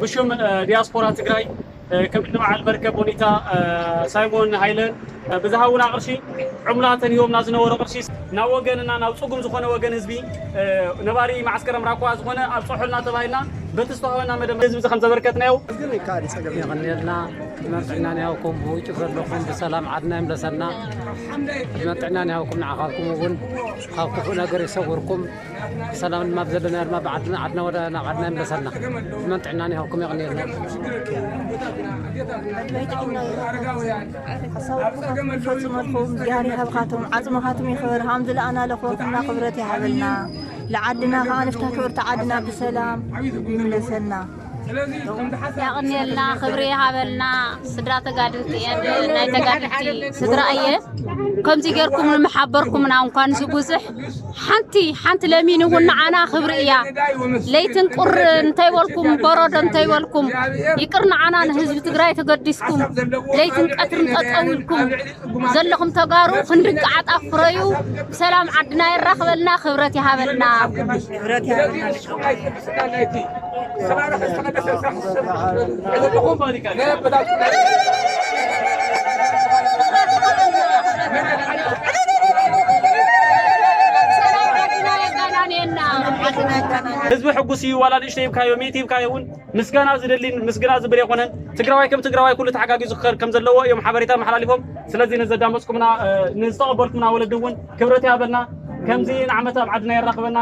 ብሽም ዲያስፖራ ትግራይ፣ ከምኒ በዓል መርከብ ቦኒታ ሳይሞን ሃይለ ብዝሃቡና ቅርሺ፣ ዕሙላ ተን ሂቦምና ዝነበሩ ቅርሺ ናብ ወገንና ናብ ፅጉም ዝኾነ ወገን ህዝቢ፣ ነባሪ ማዓስከር ኣምራኳ ዝኾነ ኣብፅሑልና ተባሂልና በቲ ዝተዋህበና መደብ ህዝቢ ከም ዘበርከትናዮ። የቐንየልና። ዕድመን ጥዕናን ይሃብኩም። ብውጭ ዘለኹም ብሰላም ዓድና ይምለሰልና። ዕድመን ጥዕናን ይሃብኩም። ንዓኻትኩም እውን ካብ ክፉእ ነገር ይሰውርኩም። ብሰላም ድማ ኣብ ዘለና ድማ ብዓድና ዓድና ወደ ናብ ዓድና ይምለሰልና። ዕድመን ጥዕናን ይሃብኩም። የቐንየልና። ፈጽመልኩም እግዚኣብሔር ይሃብኻቶም፣ ዓጽምኻቶም ይኽበር፣ ሃም ዝለኣና ለኽወትና ክብረት ይሃበልና። ለዓድና ከዓ ንፍታ ክብርቲ ዓድና ብሰላም ይምለሰና። ያቕንየልና፣ ክብሪ ይሃበልና። ስድራ ተጋድልቲ እየን፣ ናይ ተጋድልቲ ስድራ እየ። ከምዚ ጌርኩም ንምሓበርኩምና እንኳን እዚ ብዙሕ ሓንቲ ሓንቲ ለሚን እውን ንዓና ክብሪ እያ። ለይትን ቁር እንተይበልኩም፣ በረዶ እንተይበልኩም፣ ይቅር ንዓና ንህዝቢ ትግራይ ተገዲስኩም፣ ለይትን ቀትርን ጠጠው ኢልኩም ዘለኹም ተጋሩ ክንዲ ቃዕጣ ፍረዩ። ብሰላም ዓድና የራኽበልና። ክብረት ይሃበልና። ክብረት ይሃበልና። ህዝቢ ሕጉስ እዩ። ዋላ ንእሽተይ ሂብካዮ፣ ሚእቲ ሂብካዮ እውን ምስጋና ዝደሊን ምስግና ዝብል ኣይኮነን። ትግራዋይ ከም ትግራዋይ ኩሉ ተሓጋጊዙ ክኸድ ከም ዘለዎ እዮም ሓበሬታ መሓላሊፎም። ስለዚ ንዘዳመፅኩምና፣ እ፣ ንዝተቐበልኩምና ወለዲ እውን ክብረት ይሃበልና። ከምዚ ንዓመት ኣብ ዓድና የራኽበና።